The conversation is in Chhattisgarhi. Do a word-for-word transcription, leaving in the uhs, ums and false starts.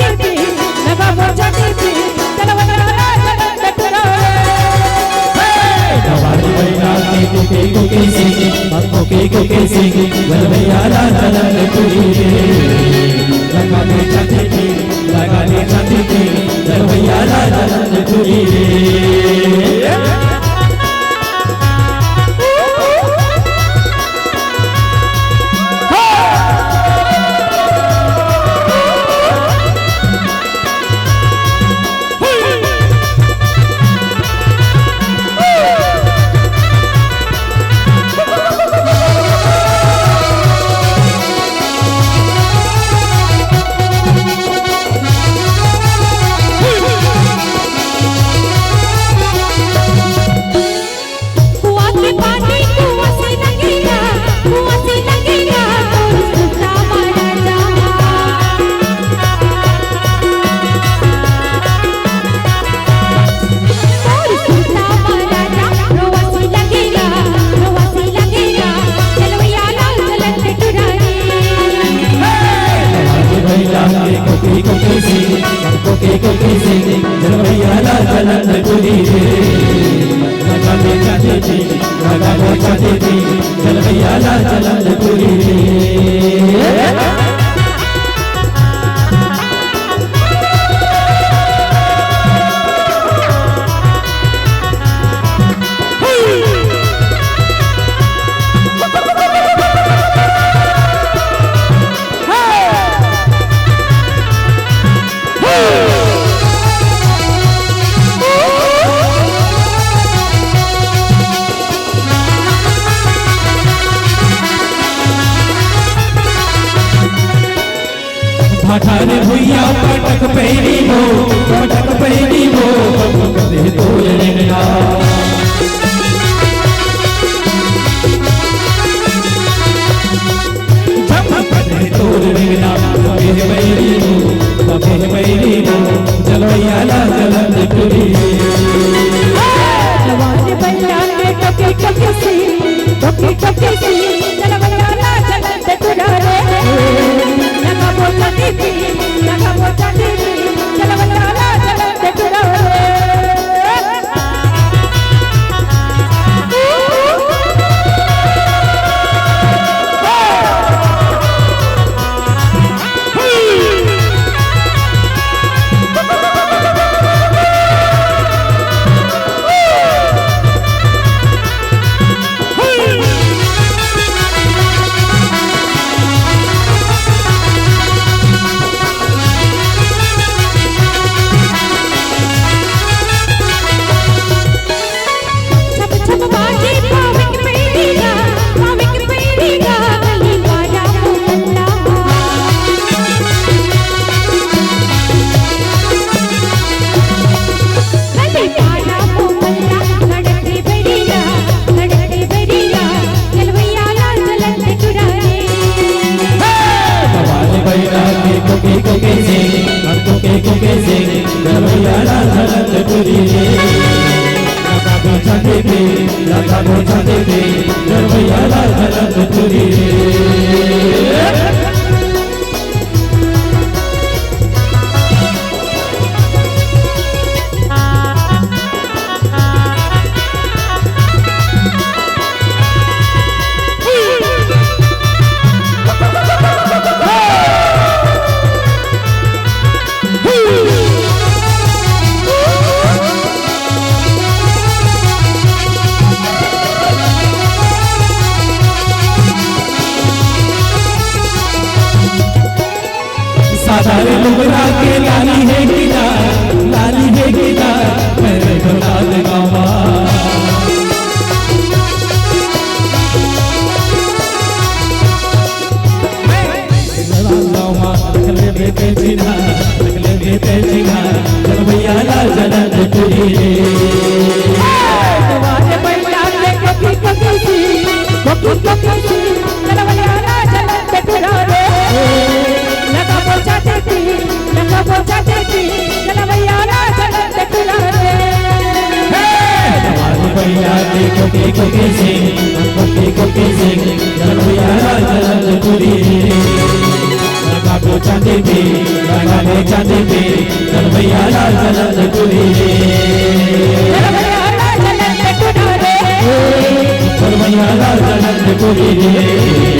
लगा मोचा दीदी, चलो बना ला जगत टुरा रे। हे! दवाई बैला के कुके कुके सिंह, कुके कुके सिंह, जलवैया ला जलंद पुरी रे। लगा मोचा दीदी, लगा मोचा दीदी, जलवैया ला जलंद पुरी रे। कुआं के पानी कुआं से लगेगा, कुआं से लगेगा, तोर सुरता मारा जावा। तोर सुरता मारा जा, रोवा से लगेगा, रोवा से लगेगा, चलवैया लाल जलंद टुरा रे। हे! आज भैया के कोकी कोकी से, कोकी कोकी से, चलवैया लाल जलंद टुरी रे। लगा मोचा दीदी, लगा मोचा दीदी, चलवैया ला जलंद पुरी रे। भाठा रे भुइया पटक पैरी हो, पटक पैरी हो, पटक दे तोर रेंगना। झपक दे तोर रेंगना, बबे बैरी हो, बबे बैरी हो, चलवैया ला जलंद टुरी। जवान बैला के टोकी टोकी से, टोकी टोकी से, चलवैया ला जलंद टुरा रे। लगा मोचा दीदी, लगा मोचा दीदी, चलवैया ला जलंद टुरा रे। छप छप बाजे पावे के पैरी गा, पावे के पैरी गा, गली पारा मोहल्ला। गली पारा मोहल्ला, सड़क के बैरिया, सड़क के बैरिया, चलवैया लाल जलंद टुरा रे। हे! दवाई बैला के कोकी कोकी से, कोकी कोकी से, चलवैया लाल जलंद टुरी रे। लगा मोचा दीदी, लगा मोचा दीदी, चलवैया लाल जलंद टुरी रे। सादा रे लुगरा के लाली हे गिला, लाली हे गिला, मेरे गुलाल गावा। लावा, रख ले बेटे जीना, रख ले बेटे जीना, चलवैया लाल जलंद टुरी रे। दुआरे बैठा के कोकी कोकी सी, कोकी कोकी सी, चलवैया लाल जलंद टुरा रे। लगा मोचा दीदी, लगा मोचा दीदी, चलवैया लाल जलंद टुरा रे। हे! दवाई बैला के कोकी कोकी से, कोकी कोकी से, चलवैया लाल जलंद टुरी रे। लगा मोचा दीदी, लगा चांदी पे कलमैया लाल जलनपुरी रे। कलमैया लाल जलनपुरी रे।